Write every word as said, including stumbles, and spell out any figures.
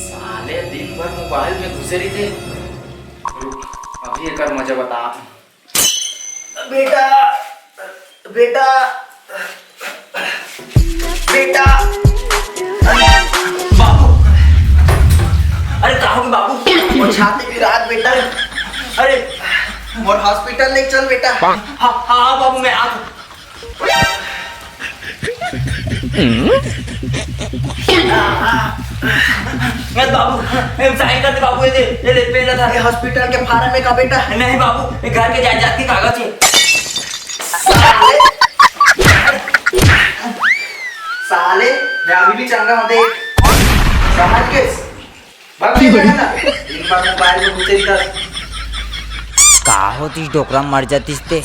साले दिन भर मोबाइल में घुसे रहिथे। रुक, अभी एकर मजा बतात हँव। बेटा, बेटा, बेटा, बाबू, अरे का होगे बाबू? मोर छाती पिरात बेटा। अरे मोर हॉस्पिटल ले चल बेटा। हाँ, हाँ, हाँ बाबू, मैं आत हँव। ए बाबू, ए साइन कर दे बाबू, ये दे, ये दे, पेन ला। ये हॉस्पिटल के फार्म हे का बेटा? नहीं बाबू, ये घर के जायदाद के कागज हे। साले, साले, मैं अभी भी चंगा हँव देख। समझ गेस? भाग, भाग, भाग, भाग। दिन भर मोबाइल में घुसे रहिथस। का होतिस डोकरा, मर जातिस ते।